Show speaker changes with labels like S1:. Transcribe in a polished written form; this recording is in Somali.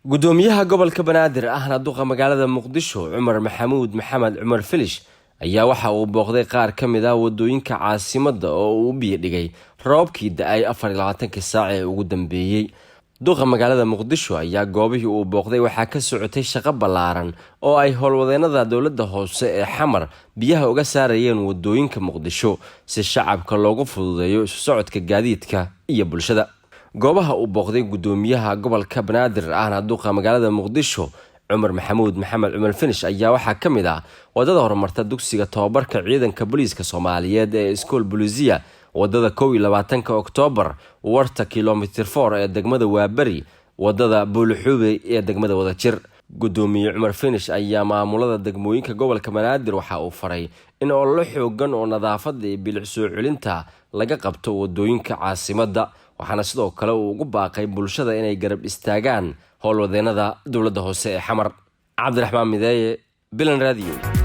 S1: Gudoomiyaha gobolka Banaadir ahna duqa magaalada Muqdisho, Cumar Maxamuud Maxamed Cumar Filish, ayaa waxa uu booqday qaar ka mid ah wadooyinka caasimadda oo uu u biyo dhigay roobkii da-ay 24-kii saac ee ugu dambeeyey. Duqa magaalada Muqdisho ayaa goobihii uu booqday waxaa ka socotay shaqo ballaaran oo ay howlwadeenada dowladda hoose ee Xamar biyaha uga saarayeen wadooyinka Muqdisho si shacabka loogu fududeeyo isu socodka gaadiidka iyo bulshada. Goobaha uu booqday gudoomiyaha gobolka Banaadir ahna duqa magaalada Muqdisho, Cumar Maxamuud Maxamed Cumar Finish, ayaa waxaa ka mid ah wadada horumarta dugsiga tababarka ciidanka booliiska Soomaaliyeed ee Iskool Bolisia, wadada 21-ka Oktoobar, warta Kilomitir 4 ee degmada Waaberi, wadada Buulixuube ee degmada Wadajir. Gudoomiye Cumar Finish ayaa maamulada degmooyinka gobolka Banaadir waxa uu faray in ololo xoogan oo nadaafada iyo bilic soo celinta laga qabto wadooyinka caasimadda, waxaana sidoo kale uu ugu baaqay bulshada inay garab istaagaan howlwadeenada dowladda hoose ee Xamar. Cabdiraxmaan Mideeye, Bilan Radio.